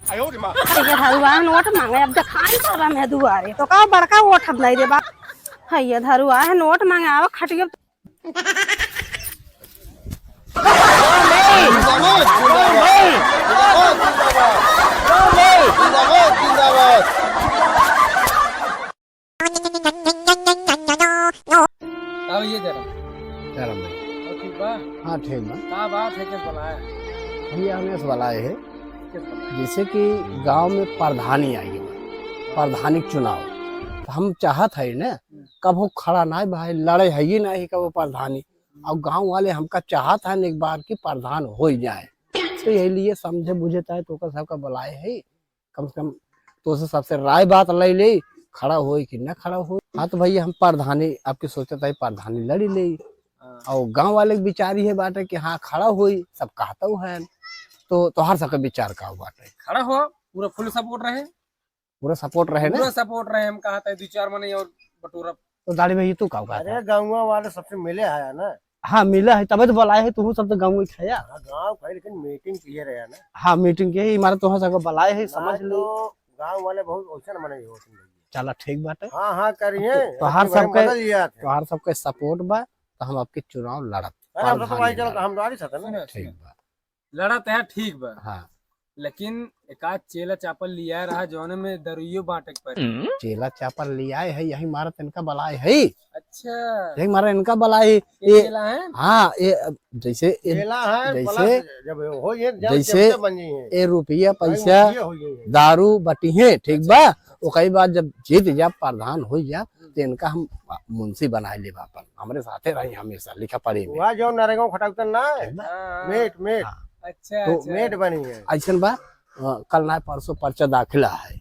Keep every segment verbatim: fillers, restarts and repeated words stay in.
भैया धरुआ है नोट मांगे, अब देखाई कर रहा मैं दुआरे, तो का बड़का ओठ अब नहीं रे बा। भैया धरुआ है नोट मांगे, आवा खटिया। का भैया जरा? जरा भाई। और ठीक बा? हाँ, ठीक बा। का बात है, किस बलाए? भैया, हमें इस बलाए है, किस बलाए? जैसे कि गांव में प्रधानी आई है, प्रधानी के चुनाव, तो हम चाहत है ना, हम्म। कबो खड़ा ना भाई, लड़े है ही नहीं कबो प्रधानी, और गांव वाले हमका चाहत है एक बार की प्रधान हो ही जाए, तो यही लिए समझे बुझे चाहे तो ओकर सबका बलाए है। कम से कम तोसे सबसे राय बात ले ले, खड़ा होई कि ना खड़ा होई। हाँ तो भैया, हम प्रधानी आपके सोचत है, प्रधानी लड़ी ले। हाँ। और गांव वाले के विचार ये बाटे कि हाँ, खड़ा होई, सब कहता है। तो तोहार सबके विचार का बाटे? खड़ा हो, पूरा फुल सपोर्ट रहे। पूरा सपोर्ट रहे ना? पूरा सपोर्ट रहे, हम कहत है दो चार मने और बटोरब। तो दाढ़ी भैया, तू का कहत है? अरे, गाँव वाले सबसे मिले है ना? हाँ, मिला है, तबे तो बुलाए है, तू सब तो गाँव में खाया। हाँ, गाँव का, लेकिन मीटिंग किए रहे ना। हाँ, मीटिंग के ही, हमारा तोहार सबके बुलाए है, ना समझ लो। तो गाँव वाले बहुत ओइसन मने ही होत हैं भैया। चला, ठीक बात है। हाँ, हाँ, करिए। तो तोहार सबके, बदल जात है। तोहार सबके सपोर्ट बा, तो हम आपके चुनाव लड़ब। अरे, हम तो भाई, प्रधानी चलो, लड़ब। हम गाड़ी साथ है ना। ठीक बा। लड़त है, ठीक बा। हाँ। लेकिन एक आध चेला चापल लिया रहा, जौने में दरुइयो बांटे के पड़े। चेला चापल लियाए है, यही मारत इनका बलाए है। अच्छा। यही मारत इनका बलाए है। ये ये चेला है? हाँ, ये, अब जैसे ये, चेला है, जैसे, प्लस जब हो ये जब जैसे चेला बन जाइए। ये रुपया भाई, पैसा, मुखिया हो जाइए। दारू बटी है, ठीक बा? ओकरी बाद जब जीत जा, प्रधान हो जा, तो इनका हम मुंशी बनाए लेब आपन, हमरे साथे रही हमेशा लिखा पढ़े में। वह जो नरेगा खटाउतन ना है, ठीक बा? हाँ। मेट, मेट। हाँ। अच्छा, तो अच्छा। मेट बनी है। ऐसन बा, अ, कल ना परसों पर्चा दाखिला है,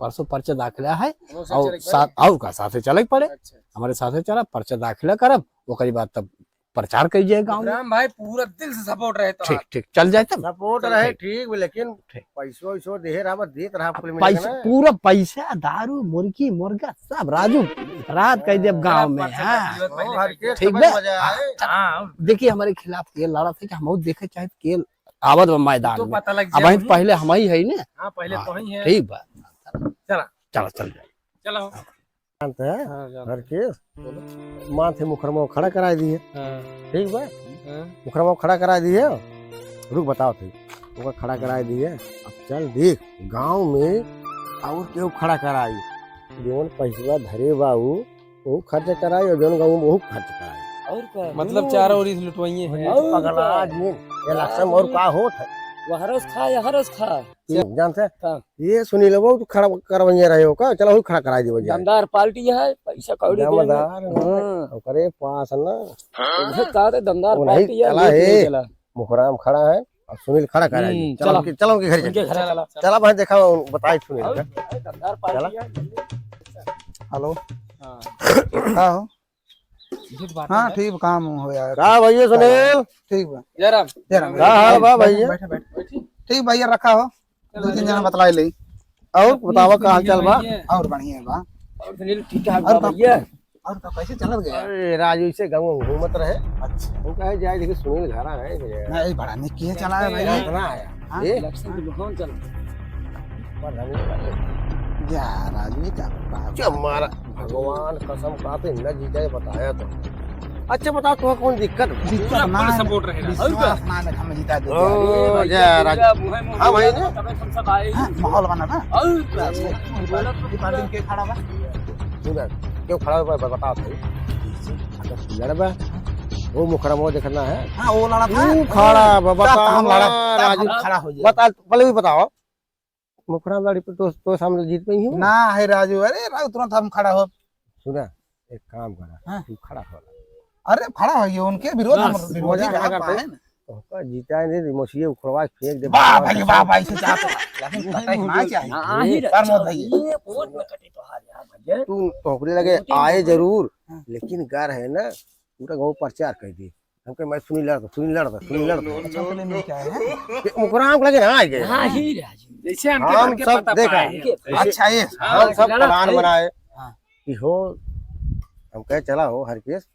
परसों पर्चा दाखिला है, वो सब और चले के साथ, पड़े? और का साथे चले के पड़े, अच्छा। हमरे साथे चला, पर्चा दाखिला करब, ओकरी बाद तब प्रचार कइल जाए गाँव में। राम भाई, पूरा दिल से सपोर्ट रहे तो ठीक, ठीक, चल जाए तब। सपोर्ट चल, रहे ठीक। ठीक, लेकिन ठीक। पैसो वैसो देहे रहा, बस देत रहा, कुल मिला के पैसा, ना। पूरा पैसा, दारू, मुर्गी, मुर्गा, सब राजू, रात कह देब गाँव में, हाँ। ओ, हर केस ठीक समझ बा? मजा आए। हाँ। देखिए, हमरे खिलाफ के लड़ा थे कि हम देखे चाहे के आवत बा मैदान तो में। पता लग अब जाए वहीं उन्हें। पहले हम ही है ना। हाँ, पहले हाँ, तो ही है। ठीक बा। चला। चला, चल जाए। चलो। जानते हैं? हाँ, जानते घर हैं। के बोलो। माथे मुखरमा खड़ा कराई दिए। हाँ। ठीक बा? हाँ। मुखरमा खड़ा कराई दिए। रुक, बताओ थे। ओकर खड़ा कराई दिए। अब चल देख, गाँव में और केहू खड़ा कराई। जौन पैसवा धरे बा उ, उ खर्च कराई और जौन गाँव में उ खर्च कराई। और का? मतलब चारों ओर से लुटवाइए हैं। और पगला का? आदमी, इलेक्शन में और का होत है? वह रस खा, यह रस खा। जानते हैं? का? ये सुनील बाबू, तू खड़ा करवाइए रहे हो का? चलो, वही खड़ा कराई देवल जाए। दमदार पार्टी है, पैसा कौड़ी देवे। दमदार, हाँ। ओकरे पास ना। उहे का रे, दमदार वो नहीं पार्टी है, चला लेके है। चला। मुखराम खड़ा है और सुनील खड़ा कराई। हम्म, चलो चला। उनके, चलो उनके घर उनके चलते। घर चला। चला भाई, देखा, बताई सुनील और का। भाई, दमदार पार्टी चला। है। हेलो। हाँ। का हो? झूठ बात हाँ, है। ठीक, काम हो यार। का भैया सुनील? ठीक बा। जय राम। जय राम। का हाल बा भैया? बैठे, बैठे। ठीक भैया, रखा हो। दो तीन जना बतलाई ले। और बतावा, का हाल चाल बा? और बढ़िया बा। और सुनील ठीक ठाक और बा तो, भैया। और तो कैसे चलत गया? अरे, राजू इसे गाँव में घूमत रहे। अच्छा। वो कहे जाए, देखिए सुनील घर आ रहे हैं भैया। नहीं, बड़ा निक किया चला है भैया। इतना आया। हाँ? ए? इलेक्शन के दुकान चल। पर हम लोग जा राजू, ये क्या बात है? चुप मारा, भगवान कसम, का तो इन्ना जीता है, बताया तो। अच्छा बताओ, तुम्हें कौन दिक्कत बा? दिक्कत पूरा ना फुल है, सपोर्ट रहेगा। विश्वास ना है, हम जीता दे ओ, अरे भैया, जा राजू। पूरा मुँहे मुँह हाँ भाई बोला ना। तबे हम सब आए हाँ, हैं। माहौल बना ना। और क्या? अच्छा, बोला तो ये पार्टी के खड़ा बा? सुन, क्यों खड़ा बा, बता भाई। अगर लड़बा, वो मुखरा वो देखना है। हाँ, वो लड़ा था। तू खड़ा बा, तब बता हम लड़ा, हमारा तब हम राजू। खड़ा हो जाए। बता, पहले भी बताओ। मुखरा लड़ी पे तो, तो सामने जीत में ही हो। ना है राजू, अरे राजू, तुरंत हम खड़ा हो। सुना, एक काम करा, हाँ। तू खड़ा हो। अरे खड़ा हो, ये उनके विरोध, हाँ, हम विरोधी मजा ना करते। पाए ना। ओका जीता नहीं, रिमोसिये उखड़वा के फेंक दे। वाह भाई, वाह भाई, से चाहत बा। लेकिन कटे ना चाहिए। हाँ, ही रहे। प्रमोद भाई। ये वोट में कटे तो हार यार भैया। तू तोहरे लगे वोटिंग आए में जरूर, हाँ। लेकिन गर है ना, पूरा गाँव प्रचार कर दी। हमके मैं सुनील लड़ता, सुनील लड़ता, सुनील लड़ता। अच्छा, पहले मिल के आए हैं। ये मुखरा हमको लगे ना आ गए। हाँ, ही रहे जी। जैसे हमके हम घर के सब पता देखा। पाए हैं। अच्छा, ये। हम सब लड़ा प्लान है। बनाए हाँ। कि हो, हम कहे चला हो हर केस,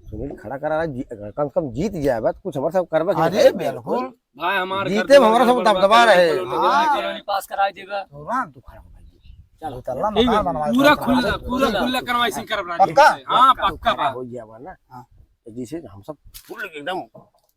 सुनील खड़ा करा रहा, जी-, कम से कम जीत जाए, बात कुछ हमारे सब करबे के अरे, नहीं। बिल्कुल। भाई, हमार घर जीते में हमारा सब दबदबा रहे। हाँ। कॉलोनी पास कराई देगा। तो राम तू खड़ा हो भाई। चल। दो तल्ला ठीक मकान है। बनवा पूरा दे। खुला, पूरा खुला करवाई सिंह करब राजू। पक्का? हाँ, पक्का बा। हो गया बा ना। हाँ। तो जिसे हम सब फुल एकदम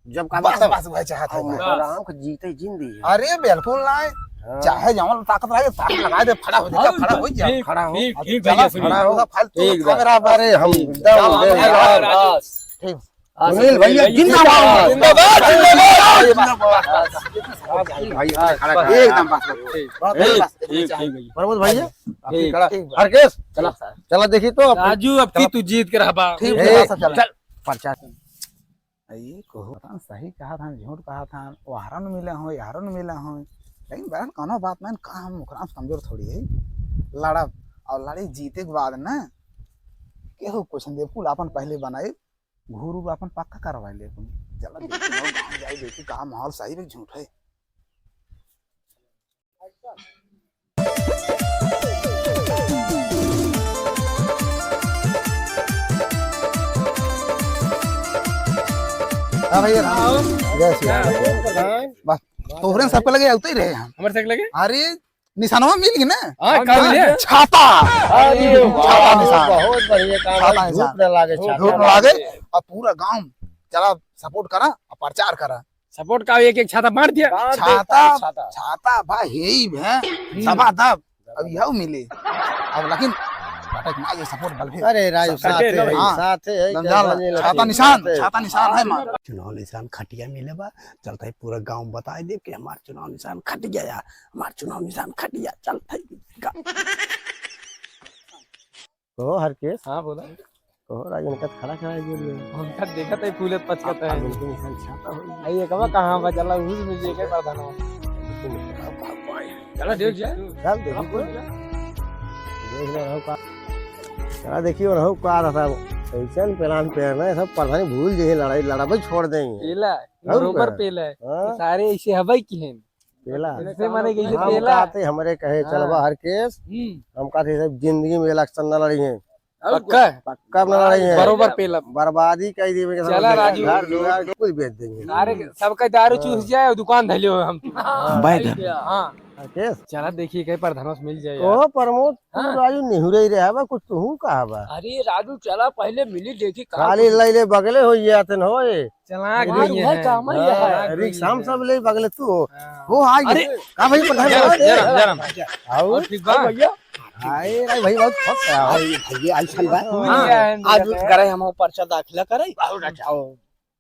जब का बस, बस, वह चाहत है। हाँ। राम को जीते जिंदी है। अरे, बिल्कुल ना है। हाँ। चाहे जवन ताकत रहे, ताकत लगा दे, खड़ा हो जा, हाँ, खड़ा हो जा। ठीक, खड़ा हो। ठीक, ठीक, चला, भैया, सुनिए। खड़ा हो। फालतू ठीक बा। अरे, हम ठीक। एकदम चल, हम बिल्कुल। यार, राजू। ठीक। सुनील भैया जिंदाबाद। जिंदाबाद, जिंदाबाद, जिंदाबाद। भाई, खड़ा कर। एकदम बस, बस। ठीक, बस, बस, ठीक, बस। ठीक, ठीक, भैया। प्रमोद भैया, आप भी ठीक। खड़ा। ठीक बा। हरकेश, चला। चला देखी तो अब। राजू, अब की तू जीत के रहबा। ठीक ए, बा, चला। चल, पर्चा। ये कहो, पता न सही कहा था, झूठ कहा था, वहरन मिले हो, यहरन मिले हो। लेकिन बहन, कोनो बात नहीं, का हम ओकरा से कमजोर थोड़ी है। लड़ब, और लड़ी जीते के बाद ना, केहू कुछ नहीं दे, पुल अपन पहले बनाई, घूर उर अपन पक्का करवाई ले अपन। चला देखी, गाँव जाई, देखी कहाँ माहौल सही में झूठ है। हाँ भैया, राम। जय श्री राम। प्रधान। बस, तोहरे सबके लगे आते ही रहे हम। हमारे सबके लगे? अरे, निशानवा मिल गई ना? हाँ, का मिले? छाता। अरे वाह, छाता निशान। बहुत बढ़िया काम है। छाता निशान। धूप न लागे, छाता धूप न लागे। और पूरा गांव चला support करा और प्रचार करा। Support का एक एक छाता बांट दिया। बांट दे, छाता, छाता। छाता भाई, हे ही है, हम्म। दबा दब, अब यह मिले। अब लेकिन पटक ना ये support बल भी। अरे राजू, सब साथे करते है, रहो। हाँ। साथे है, एकदम जान ला, tension नहीं छाता लेते, निशान, साथे। छाता निशान है मार। चुनाव निशान खटिया मिले बा, चलते ही पूरा गांव बताई दे कि हमार चुनाव निशान खटिया यार, हमार चुनाव निशान खटिया, चलते ही गा-, कहो हरकेश। हाँ, बोला। कहो राज, उनका खड़ा खड़ा बोल रहे हैं। उनका देखत है, फूले पचकत है। बिल्कुल निशान छाता हो। आई एकवा कहाँ बा? चला, उस में जे के प्रधान हो। चला, देख जा। चल, देखी तो। देख ले रहो का। चला, देखियो रहो का रहता है। कैसन plan पे है ना, सब प्रधानी भूल जाइए, लड़ाई लड़ाबे छोड़ देंगे। पेला, और बरोबर का? पेला है। हाँ। तो सारे ऐसे हवाई की हैं। पेला। इससे माने कि ये हम पेला। कहते हमरे कहे, हाँ। चलबा हरकेश, हम्म। हम कहते सब जिंदगी में election न लड़ी हैं। पक्का? पक्का न लड़ी हैं। बरोबर पेला। बर्बादी कर दी, चला राजू। घर दुआर कुल बेच देंगे। अरे, सबका दारू हाँ। चूस जाए और दुकान धले हो हम। हाँ। बैठ। हाँ। हरकेश। चला देखिए, कहीं प्रधानों से मिल जाए यार। कहो प्रमोद, तू हाँ। राजू निहुरे ही रहा बा, कुछ तू कहा बा। अरे राजू, चला पहले मिली देखी का खाली कुछ। लैले बगले हो ये आते न होए। चला हमार गई उहे है। काम है हाँ, यार। रिक्शा में सब ले बगले तू हो। हाँ। हो, आ गए। अरे, का भाई प्रधान? जय राम, जय राम, जय राम। आओ। और ठीक बा? भैया। हाय, रे भाई, बहुत फट है। अरे भैया, ऐसन बा। हाँ। आज करे हम पर्चा दाखिला करे। बहुत अच्छा। और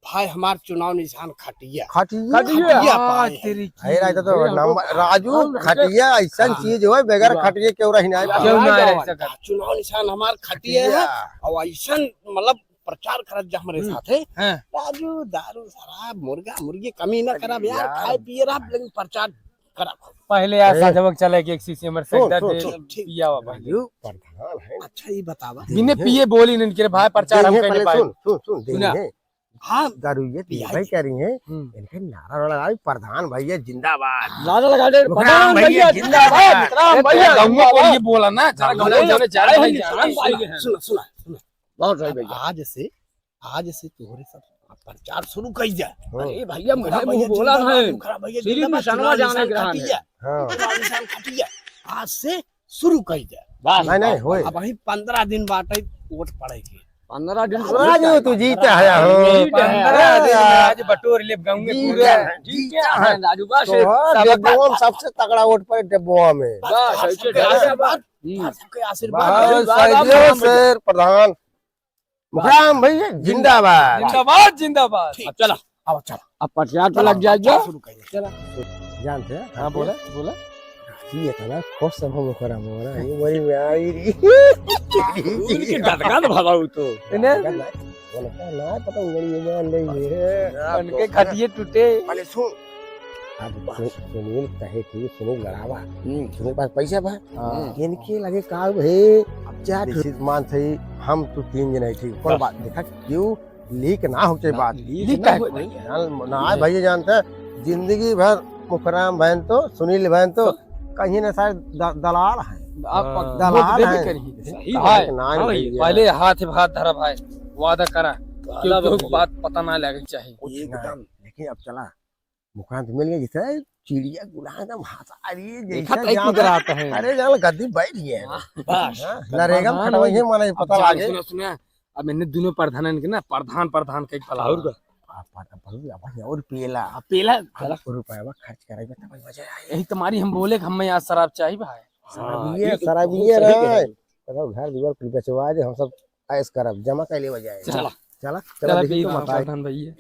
भाई, हमार चुनाव निशान खटिया। खटिया? खटिया? खटिया हाँ, पाए। तेरी की। अरे, राजा तो अरे, हमको नंबर, राजू, हम खटिया ऐसन हाँ। चीज हो, बगैर वाह। खटिए क्यों रही ना? क्यों ना रह सकत? चुनाव निशान हमार खटिया है। खटिया। और ऐसन, मतलब, प्रचार करत जा हमरे हम्म। साथे। हाँ। राजू, दारू, शराब, मुर्गा, मुर्गी कमी ना अरे करब यार, यार। खाए पिए रहब, लेकिन प्रचार करब। पहले यार ए। साधवक चले के एक शीशी हमर सुन, सैदा सुन, दे सुन, ठीक। पियावा भाई। राजू, प्रधान है। अच्छा, ये बतावा। बिने पिए बोली न इनके रे भाई, प्रचार हम देंगे कहने पहले पाए। सुन, सुन, सुन, सुना। देंगे। हाँ। दारू ये पियाई। पियाई कह रही है, हम्म। इनके नारा लगा, प्रधान भैया जिंदाबाद। नारा लगा दे, मुखराम प्रधान भैया भैया जिंदाबाद। जिंदाबाद, मुखराम ए, भैया गाँव में जिंदाबाद। कोई ये बोला ना, चला गाँव में अरे, जाने, जाने अरे, नहीं जाना। सुन, सुन, सुन, सुन। बहुत सही अब भैया। आज से, आज से तोहरे सब प्रचार शुरू कई जा। हाँ। अरे भैया, मुखरा मुझे भैया मुंह बोला जिंदाबाद, है। मुखरा भैया श्री जिंदाबाद, निशानवा चुनाव जाने निशान के हाथ है। खटिया। हाँ। चुनाव निशान खटिया। आज से शुरू कई जा। बस, नहीं, नहीं, बस, होए। बस। अबहीं पन्द्रह दिन बाटे वोट पड़े के। पन्द्रह दिन राजू, तू जीता है, हो। जीता है। पन्द्रह दिन में आज बटोर ले गाँव में जीता पूरा। है, जीता है। राजू, बस तोहर सब डब्बा में सबसे तगड़ा वोट पड़े, डब्बा में। बस, बस, ऐसे सबके डब्बा। आशीर्वाद। हम्म। सबके आशीर्वाद। बहुत आशीर्वाद, सही आशीर्वाद। शेर प्रधान। मुखराम भैया जिंदाबाद। जिंदाबाद, जिंदाबाद। ठीक। अब चला। अब चला। अब प्रचार पे लग जाए, जा। शुरू करिए। चला। जानते हैं? हाँ, बोला, बोला। ये इतना खुश सब हम ओकरा मोरा, ये बड़ी में आई रही। उनके गदगद भला हो तो। इन्हें? गदगद नहीं, उनका ना पता, उंगली में मान नहीं है। उनके खटिए टूटे। पहले सुन। अब सु-, सुनील कहे कि सुनील लड़ावा। हम्म। सुनील पास पैसा बा। हाँ। इनके लगे का है? अब जा निश्चित मान सही, हम तो तीन जने थी। कौन बस। बात? देखा, क्यों लीक ना हो के ना, बात। लीक लीक ना ना हो। हो। जान-, ना है भैया, जानते हैं, जिंदगी भर मुखराम बहन तो, सुनील बहन तो, तो कहीं ना शायद द-, दलाल है। आप हाँ। दलाल वोट देबे है। करी। सही कहा है। कि ना हाँ भैया, भैया। पहले हाथ में हाथ धरा भाई, वादा करा। वादा क्योंकि बहुत बात पता ना लगे चाहिए। कुछ ना। एकदम। लेकिन अब चला। मुखड़ा तो मिल गया, जैसे चिड़िया गुलाब एकदम हंसा रही है, देखा जैसे तो एक जाना कुछ रहता है। अरे, जान गद्दी बैठ गया है। हाँ, बस। हाँ, नरेगा में खटवाई है, माने अब पता जान, लागे। सुनो, सुनो, अब इन्हें दोनों प्रधानन के ना, प्रधान, प्रधान कई पलावा। और का? अब, अब, अब, अब और पेला। अब पेला, अब चला। रुपया खर्च करेगा, तब मजा आए। यही तुम्हारी हम बोले कि हमें आज शराब चाहिए भाई। शराब हाँ, ये, ये तो शराब बहुत ये सही रहा कह रहे है। हो। तब घर दुआर कुल बेचवा दे, हम सब ऐश करब, जमा कैले हो जाए। चला। चला, चला, चला, देखी पी तो लो, बताए। प्रधान भैया।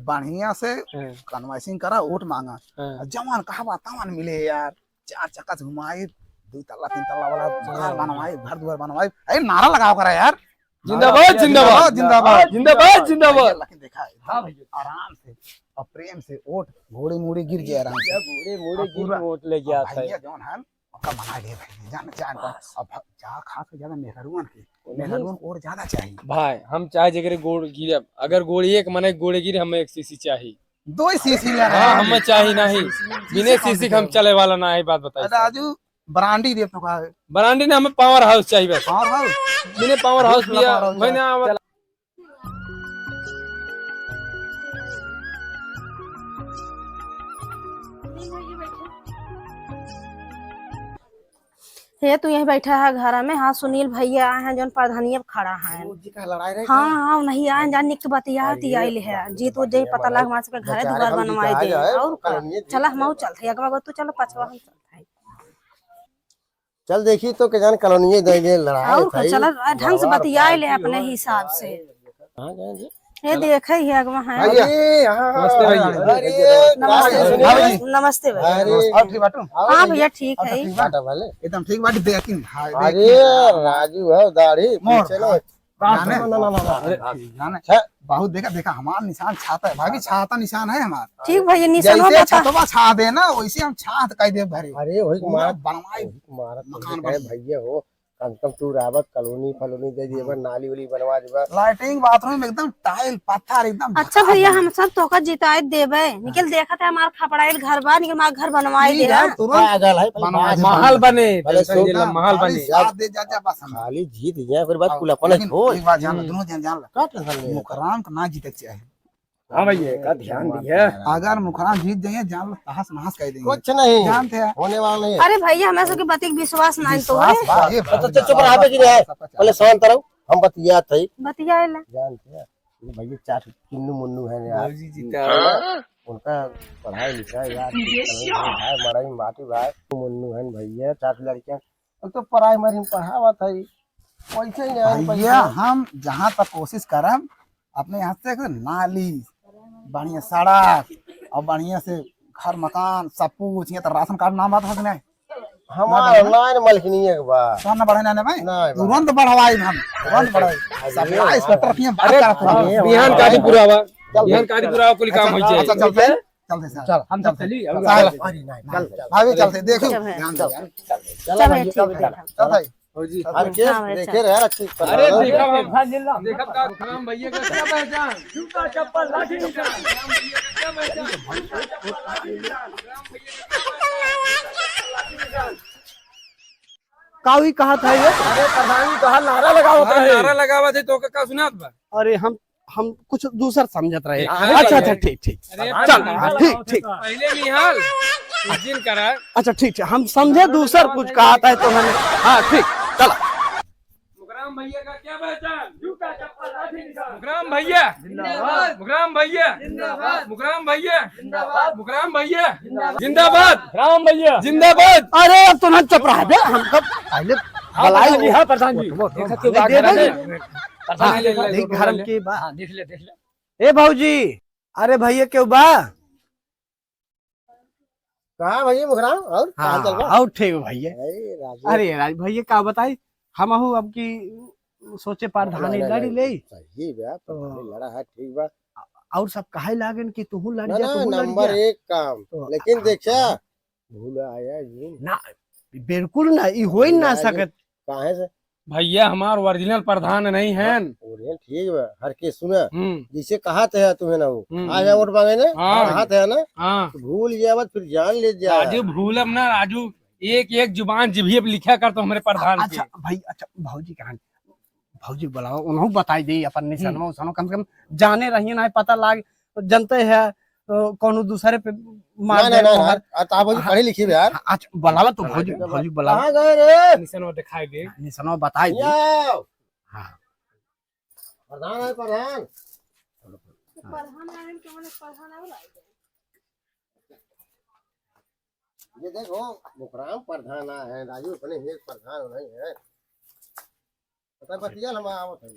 बढ़िया से हाँ। कनवाइसिंग करा, वोट मांगा। हाँ। और जवान कहा बा, तवान मिले यार। चार चक्का से घुमाई, दो तल्ला, तीन तल्ला वाला मकान हाँ। बनवाई, घर दुआर बनवाई। ए, नारा लगाओ करा यार। जिंदाबाद, नारा जिंदाबाद। जिंदाबाद, जिंदाबाद। जिंदाबाद, जिंदाबाद। लेकिन देखा, हाँ भैया। आराम से और प्रेम से वोट घोड़े मोड़े गिर गया आराम से। घोड़े मोड़े और गिर पूरा वोट ले गया था। भैया जौन है, ओका मना ले भाई, जान, जान, बस। अब जा खास के ज्यादा मेहरारुअन के, उन्हें मेहरारुअन को और ज्यादा चाहिए। भाई, हम चाहे जेकरे गोड़ गिरे, अगर गोड़ एक मने गोड़े गिरे, हमें एक सीसी चाहिए। दो ही सीसी ले रहे हाँ, हैं। हमें चाहिए नहीं। सीसी बिना सीसी के हम चले वाला ना है, बात बताइए। राजू, ब्रांडी दे तो का है? ब्रांडी ना, हमें पावर हाउस चाहिए बस। Power house? बिना पावर हाउस दूसरा दिया, पावर हाउस भाई चाहिए। ना, हे, तू यहीं बैठा है घर में? हाँ, सुनील भैया आए हैं, जौन प्रधानिया पे खड़ा है। वो जी का लड़ाई रहे हाँ, का? हाँ, नहीं आए, जान निक बतिया अरे, तियाइल है। बाप रे, जीत वो बढ़िया जय पता लग, हमारे सबके घरे दुआर बनवाए दे। और का? चला, हम चलते हैं, एक बार तू चलो, पछवा हम चलते हैं। चल देखी तो के जान कॉलोनिये दे दे लड़ाई और का, चला, ढंग से बतिया ले अपने हिसाब से। कहाँ गए जी? ये देखे ही अगवा है। अरे, हाँ, हाँ, नमस्ते भैया। अरे, नमस्ते, हाँ भैया। नमस्ते भाई। अरे, और ठीक बाटू? हाँ भैया, ठीक है। ठीक बाटा भले। एकदम ठीक बाटी, देखिन, हाँ, अरे, देखिन। राजू है, दाढ़ी, मोर। पीछे लो। जाने? ना, ना, ना, ना, ना। अरे, जाने? छे। बहुत देखा, देखा, हमार निशान छाता है, भाभी, छाता निशान है हमार। ठीक भैया, निशानो जैसे बता। छतवा छा दे ना, वैसे हम छात कह दे भरे। अरे, वही पूरा मार, बनवाई, वही मार, मकान तुमसे कहे बनवाई। भैया हो, कम से कम तू रावत कॉलोनी फॉलोनी दे दिए, हाँ। नाली उली बनवा देबा। लैट्रिन बाथरूम एकदम टाइल पत्थर एकदम अच्छा भैया, झकाझक। हम सब तोका जिताए देबे। निकल देखत है हमार खपड़ाइल घर बा, निकल हमार घर बनवाए ठीक दे। है, तुरंत पागल है, बनवा दे। महल बने, भले टेंशन सोना, ले, महल खाली बने। साथ दे जा, जा, बस हम। खाली जीत जाए, ओकर बाद हाँ, कुल अपन लेकिन छोड़। एक बात जान लो, हम्म। दोनों जन जान लो। का टेंशन ले? मुखराम के ना जीते के चाहे। हाँ भैया, का ध्यान दिया। अगर मुखराम जीत जाइए, जान लो, तहस नहस कर देंगे। कुछ नहीं जानते हैं। होने वाला नहीं है। अरे भैया, हमें सबके बात के विश्वास नहीं तो विश्वास है। बा, ये तो चुप रहा, कि नहीं है? सबका पहले शांत रहो, हम बतियात है। बतिया ले। जानते हैं, ये भैया चार किन्नू मुन्नू है यार। बाबूजी जीता है। उनका पढ़ाई लिखाई यार, भाई, मड़ई में बाटी भाई, मुन्नू है भैया, चार लड़कियां अब तो प्राइमरी में पढ़ावत है, पैसे ही नहीं आए, भैया, पैसे। हम जहाँ तक कोशिश करब, अपने यहाँ से एक नाली, बढ़िया सड़क और बढ़िया से घर मकान, सब कुछ। यहाँ तो राशन कार्ड नाम बात है कि नहीं? हमार ना, ना, ना, मलकिनी एक बार। कौन ना बढ़े ना, ना भाई? ना, भाई। तुरंत बढ़वाई हम, तुरंत बढ़वाई। अरे, सब अरे, यार, इस कटर की हम बात अरे, करत हैं। अरे, बिहान का भी भाई। पुरावा, चल, बिहान चल, का भी चल। पुरावा, कुल काम अच्छा, हो जाए। अच्छा, चलते हैं। चलते सर। चल, हम सब चली, चल, अब चल। चल। अरे, नहीं, चल, चल। भाभी, चलते, देखो, चल, ध्यान दे, चल। चल। चल, चल, भाई, चल, चल, चल। चल, भाई। हो जी। अरे, केस हाँ, भाई, देखे चल। रहे, अच्छी अरे, पहचान। देखा, देखा, देखा, देखा, राम भैया का क्या पहचान? जूता, चप्पल, लाठी, निशान। राम भैया का क्या पहचान? जूता, चप्पल, लाठी, निशान। राम भैया का क्या पहचान? जूता, चप्पल, लाठी, निशान। का हुई, कहा था ये? अरे, प्रधान जी, कहा नारा लगावत हाँ, रहे। नारा लगावत है, तो का, का सुनात बा? अरे, हम हम कुछ दूसर समझत रहे। देखा अच्छा, है। अच्छा, ठीक, ठीक। अरे, चल, प्रधान हाँ, जी, ठीक, ठीक। पहले निहाल, जिन करा। अच्छा, ठीक, ठीक। हम समझे दूसर कुछ कहा था तो मैंने, हाँ, ठीक, चला। मुकराम भैया का क्या पहचान? जूता, चप्पल, लाठी, निशान। मुकराम भैया। जिंदाबाद। मुकराम भैया। जिंदाबाद। मुकराम भैया। जिंदाबाद। मुकराम भैया। जिंदाबाद। जिंदाबाद। राम भैया। जिंदाबाद। अरे, अब तो ना चुप रहा बे, हम कब पहले हाँ, बुलाई प्रधान जी, हो। हाँ, प्रधान जी। वो, वो, देखा वो, क्यों दे, बात दे, करा दे। रहे हैं? प्रधान जी, हाँ, ले, ले, देख ले, घर ले। की बा। हाँ, देख ले, देख ले। ए भौजी, अरे भैया, केहू बा? कहाँ भैया मुखराम? और का हाल चाल बा? हाँ, और ठीक बा भैया। अरे राजू। अरे राज भैया, का बताई, हमहू अब की सोचे प्रधानी लड़ी ले। सही बा, तो प्रधानी लड़ा है, ठीक बा। और सब कहे लागन कि तुहू लड़ जा, तुहू लड़ जा। नंबर एक काम। तो लेकिन देखा, भूल आया जी। ना, बिल्कुल ना, ई हो ही ना सकत। काहे से? भैया हमार original प्रधान नहीं है। हाँ, original ठीक बा, हर के सुना। हम्म। जैसे कहा थे तुम्हें ना वो, हम्म। आ जा वोट मांगे ना, हाँ। कहा थे ना, हाँ। तो भूल जावत फिर जान ले जा। राजू भूलब ना, राजू एक एक जुबान जिभिए पे लिखा कर तो हमारे प्रधान अच्छा, के। भाई, अच्छा, भौजी कहाँ? भौजी बुलाओ, उन्हों बताई दे अपन निशानवा, हम्म। उशानवा, कम से कम जाने रहिए ना, पता लाग, जनते हैं, तो कौनो दूसरे पे मार ना, ना, दे ना, मोहर। ना। आ, तो आप भौजी हाँ। पढ़े लिखे बे यार। हाँ, अच्छा, बुलावा तो भौजी, भौजी बुलावा। कहाँ गए रे? निशानवा दिखाई दे। निशानवा बताई दे। आओ। हाँ। प्रधान है, प्रधान। प्रधान आए हैं, तो मैंने प्रधान और आए हैं। ये देखो, मुखराम प्रधान आए हैं, राजू अपने ही प्रधान नहीं है। पता बतिया हम आवत है।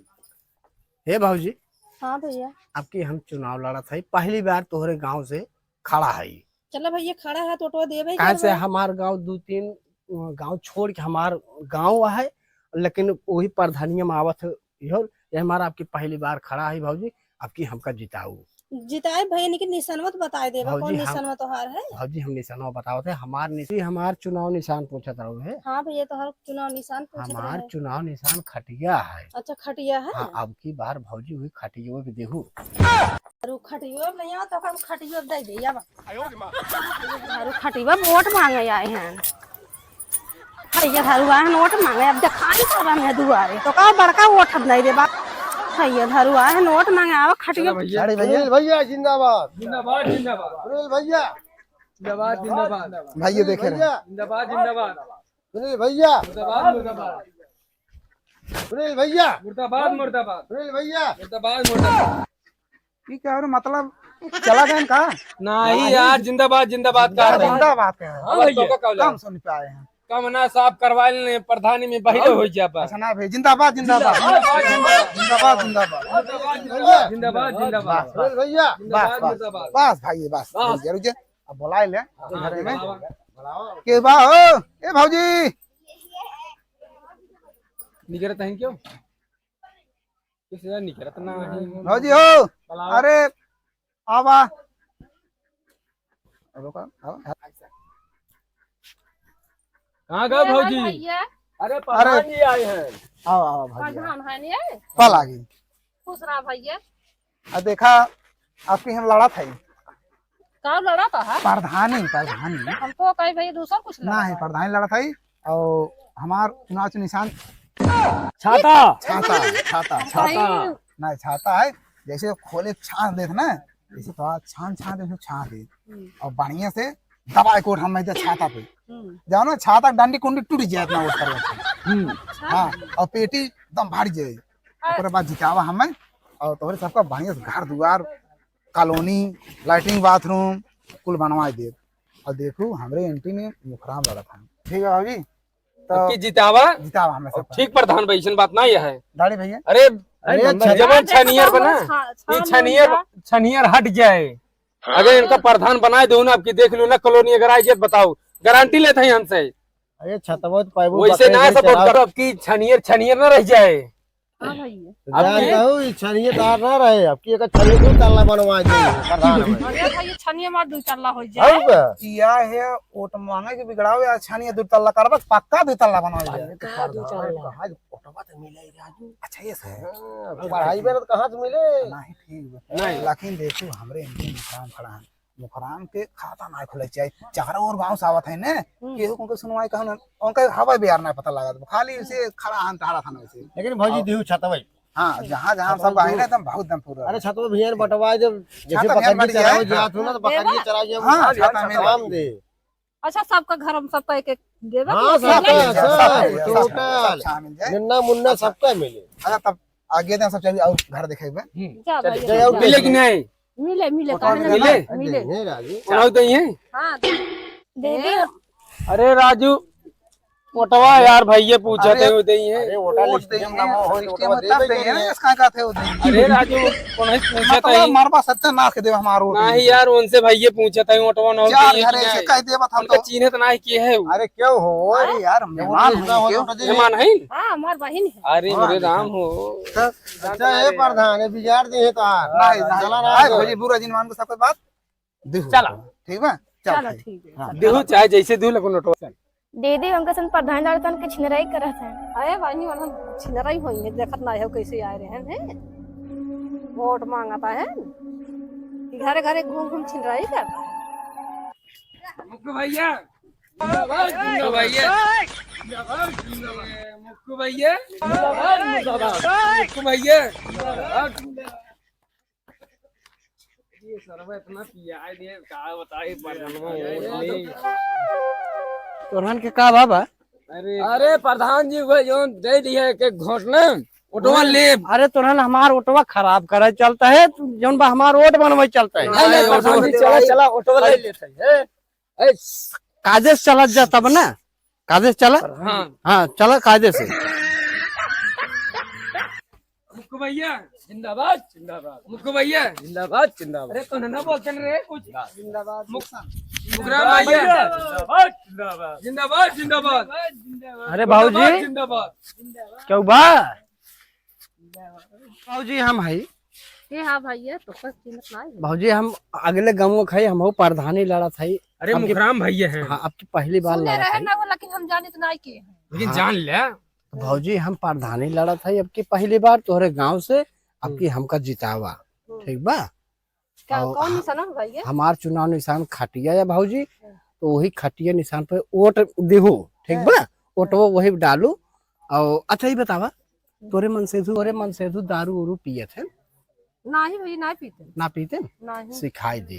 हे भौजी। हाँ भैया। अबकी हम चुनाव लड़त है, पहली बार तोहरे गांव से खड़ा है। चला भैया, खड़ा है तो वोटवा देबे काहे से करबे। हमार गांव दू तीन, अ, गांव छोड़ के हमार गांव है, लेकिन वही प्रधानिया में आवत है। इहो, ये हमारा अबकी पहली बार खड़ा है भौजी, अबकी हमका जिताऊ। जिताए भैया, लेकिन निशानवा तो बताए देबा, भौजी, कौन हम निशानवा तोहार है? भौजी, हम निशानवा बतावत है, हमार निश-, हमार चुनाव निशान पूछत रहो है। हाँ भैया, तोहार चुनाव निशान पूछत हमार रहे। चुनाव निशान खटिया है। अच्छा, खटिया है? हाँ, अबकी बार भौजी हुई खटियो के देहू। अरे खटियो नहीं आवत, तो हम खटियो दे दे, अब। अरे खटिया वोट मांगे आए हैं। भैया धरुआ है, वोट मांगे, अब देखाई करबा में दुआरे, तो का बड़का वोट हम नहीं देबा। भैया धरुआ है, वोट मांगे, आवा खटिया। चलो भैया। अरे भैया। सुनील भैया जिंदाबाद। जिंदाबाद, जिंदाबाद। सुनील भैया। जिंदाबाद, जिंदाबाद। भैया देखे रहे। भैया। जिंदाबाद, जिंदाबाद। सुनील भैया। मुर्दाबाद, मुर्दाबाद। सुनील भैया। मुर्दाबाद, मुर्दाबाद। सुनील भैया। मुर्दाबाद, मुर्दाबाद। ई का और मतलब चला गए का? नहीं यार, जिंदाबाद, जिंदाबाद का है। जिंदाबाद का है। हाँ भैया। तो का कहले? कम सुन पे आए हैं। कम ना साफ करवा लेने, प्रधानी में बहिरे हो जा बा। अच्छा ना भाई, जिंदाबाद, जिंदाबाद। जिंदाबाद, जिंदाबाद। जिंदाबाद, जिंदाबाद। भैया। जिंदाबाद, जिंदाबाद। बस, बस। भैया। बस, बस। जिंदाबाद। बस भाई, बस। बस। रुक जा, रुक जा। अब बुलाए ले, हाँ, घरे में। बुलाओ। के बा हो? ए भौजी। निकरत हैं क्यों? किसी का निकरत ना है। भौजी हो? बुलाओ। अरे, आवा। अब का, आवा। कहाँ गए ये भौजी? है भैया। अरे, अरे। प्रधान जी आए हैं। आवा, आवा भौजी, आवा। प्रधान है नहीं है? पल आ गई। खुश रहा भैया। आ देखा, आपकी हम लड़त है। का लड़त है? प्रधानी, प्रधानी। हम तो कही भैया दूसर कुछ लड़त नहीं, है। प्रधानी लड़त है। और हमार चुनाव के निशान छाता। छाता, छाता। छाता। नहीं, छाता है। जैसे खोले छान देत ना, जैसे तो छान, छान दे, छान दे। हम्म। और बढ़िया से दबाए कोट हम नहीं छाता पे। हम्म। जाओ ना, छाता डंडी कुंडी टूट जाए इतना वोट करवा से। हम्म। अच्छा। हाँ, और पेटी एकदम भर जाए। हाँ। ओकरे बाद जितावा हमें, और तोहरे सबका बढ़िया से घर दुआर, कॉलोनी, लैट्रिन बाथरूम कुल बनवाए देब। और देखू, हमरे एंटी में मुखराम लड़त है। ठीक है भाभी, तो अब की जितावा? जितावा हमें और सबका। ठीक प्रधान भाई, ऐसन बात ना ये है। दाढ़ी भैया। अरे, अरे, अरे, छा-, जवन छानियर बना, छा-, ये छानियर, छानियर हट जाए। अगर इनका प्रधान बनाए दो ना, अब की देख लो ना, कॉलोनी अगर आई जाए, बताओ, गारंटी लेते हैं हमसे। अरे, छतवा तो पाइबो वैसे बकरे ना के सपोर्ट चराओ। करो, अब की छनियर, छनियर ना रह जाए। हाँ भैया। अब जान की दहु, ई छनियर तार ना रहे, अब की एक छनियर दू तल्ला बनवा दे, प्रधान भाई। अरे भाई, छनियर मार दू तल्ला हो जाए। हौ बे। किया है, वोट मांगे के बिगड़ाओ या छनियर दू तल्ला करबा, पक्का दू तल्ला बनवा जाए। पक्का दू तल्ला। कहाँ वोटवा तो मिले राजू। अच्छा, ये सही है। हाँ, पढ़ाई में तो कहाँ से मिले? नहीं, ठीक बा। नहीं। लेकिन देखो, हमरे एंटी में काम खड़ा है। मुखराम के खाता ना खुले चाही। चारों ओर गाँव से आवत है ने, हम्म। केहू को सुनवाई कहन, उनका हवा बिहार ना पता लागत। खाली उसे खड़ा हन, टहरा था ना उसे। लेकिन भौजी और देहू छतवा। हाँ, जहाँ, जहाँ छतवा सब आए देहू। ना, एकदम बहुत दम पूरा। अरे छतवा भैया ने बंटवा जब, जैसे छतवा भैया बकरिया बंट जाए। चरावे जात हो ना, तो बकरिया देबा? चरावे जात हाँ, हो। छतवा भैया काम बंट जाए। दे। अच्छा, सबका घर में सबका एक एक देबा हाँ, कि सबका, अलग? सब, सब, सब, टोटल। सब मिल जाए। निन्ना मुन्ना सबका मिले। अच्छा, तब आगे दे सब चलिए और घर देखे हुए। हम्म। जा चलिए। भाई, जा। मिले कि नहीं? मिले, मिले, फोटो काहे ना मिले? मिले? मिले। नहीं, राजू। उन्हों दे हैं? हाँ, दे दे। अरे राजू, वोटवा यार, भैया पूछत है, अरे, वो दे हैं। अरे, वोटा वोट लिस्ट दे में हैं, ना हो, इसके वोटवा मतलब देबे दे हैं, नहीं। इसका का थे वो दे हैं। अरे राजू, उन्हें पूछत मतलब है। मरबा सत्यानाश के देव हमारो वोट नहीं दे। यार, उनसे भैया पूछत है, वोटवा ना हो चार दे हैं घर कि ऐसे नहीं? कह देबा था उनका तो। चीन्हत ना है कि है वो। अरे क्यों हो? अरे यार, ये मेहमान वोट है ना हो क्यों? तो दे। मेहमान है? हाँ, हमार बहिन है। अरे हाँ, मेरे देखा। राम हो। तो अच्छा, ये प्रधान है, बिगाड़ दे है तो। नहीं, नहीं, चला ना नहीं, तो। भौजी, बुरा जिन मान को सबके बात। देहु। चला। ठीक बा? चल चला, भाई। ठीक है। हाँ। देहु चाहे जैसे देहु, लेकिन नोटवा चल। दीदी, उनके संग प्रधान लड़कन के छिनराई करत है। अरे बहिनी, उन्हन छिनराई होई है, देखत ना हो कैसे आए रहे हैं, हैं? वोट मांगता है कि घरे घरे घूम घूम छिनराई करता है। मुक्कू भैया, जिंदाबाद, जिंदाबाद। मुक्कू भैया, जिंदाबाद, जिंदाबाद। मुक्कू भैया, जिंदाबाद, जिंदाबाद। मुक्कू भैया, जिंदाबाद, जिंदाबाद। सरवा इतना पियाई दे, का बताई, प्रधानवा वोट ले। तोरहन के का बा बा? अरे प्रधान जी, वह जौन दे दिए एक एक घोट ना, ओटवा लेब। अरे तोरहन हमार ओटवा खराब करे चलता है, तू जौन बा हमार ओट बनवे चलता है। नहीं, नहीं, प्रधान जी, चला, चला, ओटवा ले लेते हैं। ए, कायदे से चलत जा तब ना, कायदे से चला। हाँ। हाँ, चला कायदे से। मुक्कू भैया जिंदाबाद, जिंदाबाद। मुक्कू भैया जिंदाबाद, जिंदाबाद। अरे तो ना बोलते न रे कुछ। जिंदाबाद। मुक-, मुकराम भैया जिंदाबाद, जिंदाबाद। जिंदाबाद, जिंदाबाद। अरे जिंदाबाद, भाऊजी, जिंदाबाद। क्यों बा? भाऊजी हम हई। ए हाँ भैया, तो कुछ कीमत ना है। भाऊजी हम अगले गाँव के हई, हम प्रधानी लड़त हई। अरे अब की मुखराम भैया हैं। हाँ, अब की पहली बार सुने लड़त रहे हई। ना वो, लेकिन हम जाने तो ना के हैं। लेकिन हाँ। जान ले। तो भौजी, हम प्रधानी लड़त हई अब की पहली बार तोहरे गांव से, अब की हम्म। हमका जितावा, हम्म। ठीक बा? का, और कौन ह-, निशाना बा भैया? हमार चुनाव निशान खटिया है भौजी, हम्म। तो वही खटिया निशान पे वोट देहू, ठीक हम्म। बा? वोटवा हम्म। वही डालू। और अच्छा, ये बतावा, हम्म। तोरे मन से तू, तोरे मन से तू दारू उरू पियत है? नाही भैया, नाही पीते। ना पीते? नाही। सिखाई दे।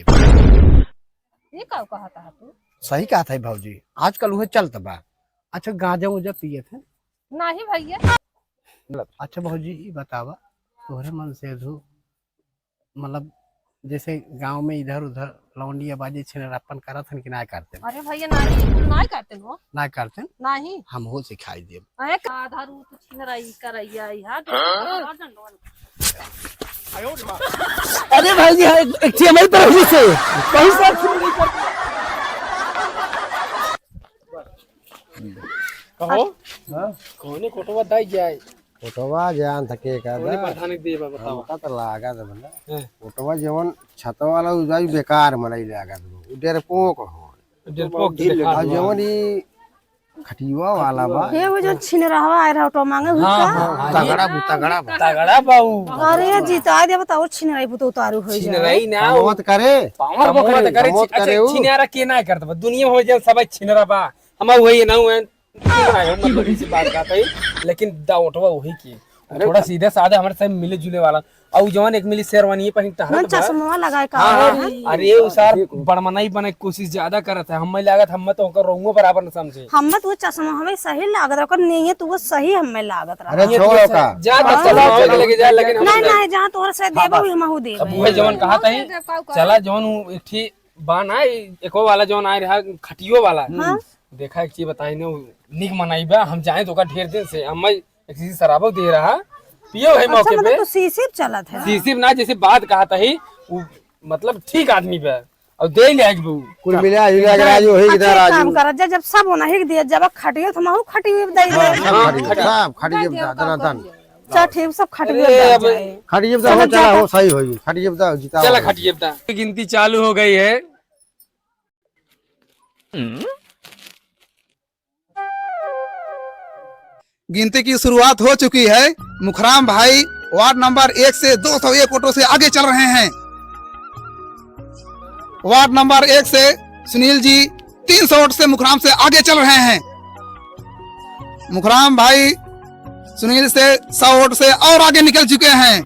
ये का कहत है तू? सही कहत है भौजी, आजकल उहे चलत बा। अच्छा, गांजा उजा पियत है? नाही भैया। अच्छा भौजी, ई बतावा, तोहरे मन से धू, मतलब, जैसे गांव में इधर उधर लौंडिया बाजी छिनरापन करत हन कि ना करते? अरे भैया, नाही, बिल्कुल नाही करते हो। ना करते? नाही। हम हो सिखाई देब। अरे का दारू तो छिनराई करैया, यहाँ तो हाँ? अरे भाई जी, हाँ, एक, एक चीज हमारी तरफ से, बहुत सारा छिनराई करते। कहो? हाँ? कौने कोटवा दाई जाए? कोटवा जान थके का कौने दा? प्रधान के देबा बताओ। हमका तो लागत बा ना। हैं। कोटवा जवन छत वाला उ जाई बेकार मनई लागत बा। उ डेरपोक हो। डेरपोक तो देखा आ दो। जवन ई खटिया वाला बा। हे वो जो छिनरहवा आए रहा ऑटो मांगे हाँ, हुक्का। हाँ, हाँ, तगड़ा बा, तगड़ा बा। तगड़ा बा उ। अरे जीता दे बताओ, छिनराई पुतो उतारू हो जाए। छिनराई ना, पावत करे। पावत करे। पावत करे, पावत अच्छा, करे उ। छिनारा के ना करत बा। दुनिया हो जाए सब छिनरा बा। हम वही ना हुए। हम मतलब इसी बात कहते हैं, लेकिन दावटवा वही की। अरे थोड़ा सीधे साधे हमारे साथ मिले जुले वाला। और जवान एक मिली शेरवानी पहन टहरत मन बा। चश्मा लगाए का हाँ, हाँ। है? अरे उ सार बड़मनाई बने के कोशिश ज्यादा करत है। हमें लागत, हमें तो ओकर रउओ बराबर न समझे। हमें तो चश्मा हमें सही लागत रहा, ओकर नहीं है तो वो सही हमें लागत रहा। अरे ये छोड़ो तो का? जा, जा, हाँ। चला, चला, चला, लेके जा, लेकिन हम नहीं, नहीं। नहीं, जहाँ तोहर से हाँ, देबो, बस। हम हूँ देबे। अब उहे जवन कहा था ही, देबे, का, का? चला जवन उ एक ठी बा ना, एको वाला जवन आए रहा, खटियो वाला। हाँ। देखा, एक चीज बताई ना, उ निक मनई बा, हम जाए तो ओकर ढेर दिन से, हम एक चीज शराबो दे रहा, पियो है अच्छा, मौके मतलब पे। तो सीसी पे चलत है। सीसी पे ना, जैसे बात कहा था ही, उ मतलब ठीक आदमी बा, और दे ले आज बहू। कुल मिला ही लग रहा है, वही अच्छा, किधर एक आज काम बहू। करा, जब, जब सब होना ही दिया, जब खटियो तो महू खटियो दे दे। हाँ, सब हाँ, खटियो, खटियो। सब खटियो, दे दे, दन, दन। चल ठीक, सब खटियो अरे, दे अब जाए। खटियो तो चलो, हो, चला जाता। हो, सही हो, खटियो तो जीता चला, हो। खटियो तो। गिनती चालू हो गई है। गिनती की शुरुआत हो चुकी है। मुखराम भाई वार्ड नंबर एक से दो सौ एक वोटों से आगे चल रहे हैं। वार्ड नंबर एक से सुनील जी तीन सौ वोट से मुखराम से आगे चल रहे हैं। मुखराम भाई सुनील से सौ वोट से और आगे निकल चुके हैं।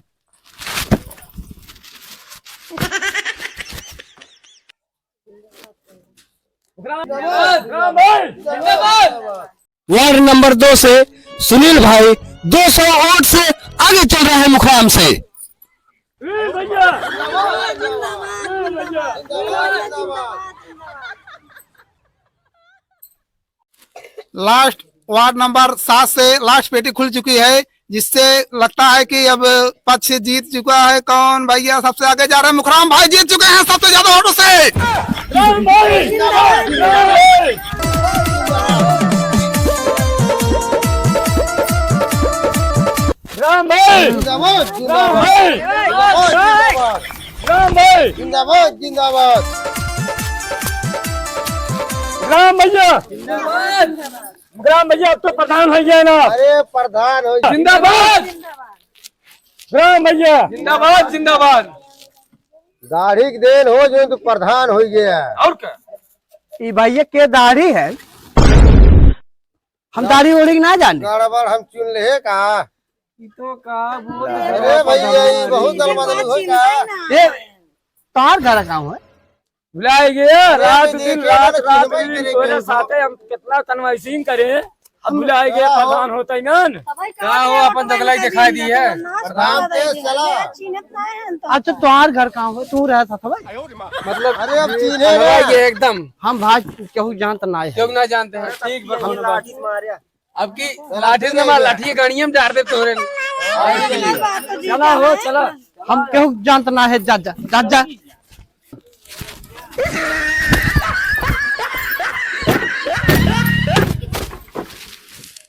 वार्ड नंबर दो से सुनील भाई दो सौ वोट से आगे चल रहे हैं मुखराम से। लास्ट वार्ड नंबर सात से लास्ट पेटी खुल चुकी है, जिससे लगता है कि अब पक्ष जीत चुका है। कौन भैया सबसे आगे जा रहे हैं? मुखराम भाई जीत चुके हैं सबसे ज्यादा वोटों से। राम भाई! राम भाई! जिंदाबाद, राम भाई! जिंदाबाद, जिंदाबाद। राम भाई! जिंदाबाद, जिंदाबाद। राम भैया! जिंदाबाद। राम भैया, अब तो प्रधान हो गया ना। अरे प्रधान हो। जिंदाबाद। राम भैया। जिंदाबाद, जिंदाबाद। दाढ़ी के देन हो जो तो प्रधान हो गया। और का? ई भैया के दाढ़ी है? हम दाढ़ी ओढ़ी ना जाने। गड़बड़ हम चुन ले का? ई तो का बोल रहे अरे हो? भैया, ई बहुत दलबदल होई का? ए, तोहार घर कहाँ है? भुलाए गए, अरे, रात दिन, रात, रात दिन तोरे साथे हम कितना कन्वर्सिंग करे, अब भुलाए गए, प्रधान होता ही ना। का हो, अपन दगलाई दिखाई दी है। प्रधान तेज चला। अच्छा, तोहार घर कहाँ हो? तू रहा था भाई? मतलब, अरे, अब चीन्हे ना। ये एकदम। हम भाई केहू जानत ना है। केहू ना जानते हैं, ठीक बा, हम कोनो बात। लाठी मारे। अब की लाठी से मार, लाठी के गड़िया में डार दे तोरे। चला हो, चला। हम केहू जानत ना है, जा, जा, जा, जा।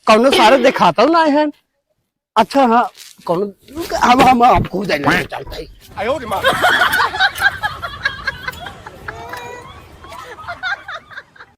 कौनो सारे देखाता ना है। अच्छा, हाँ, कौनो, हम, हम, हम कूद जाए, चलते हैं।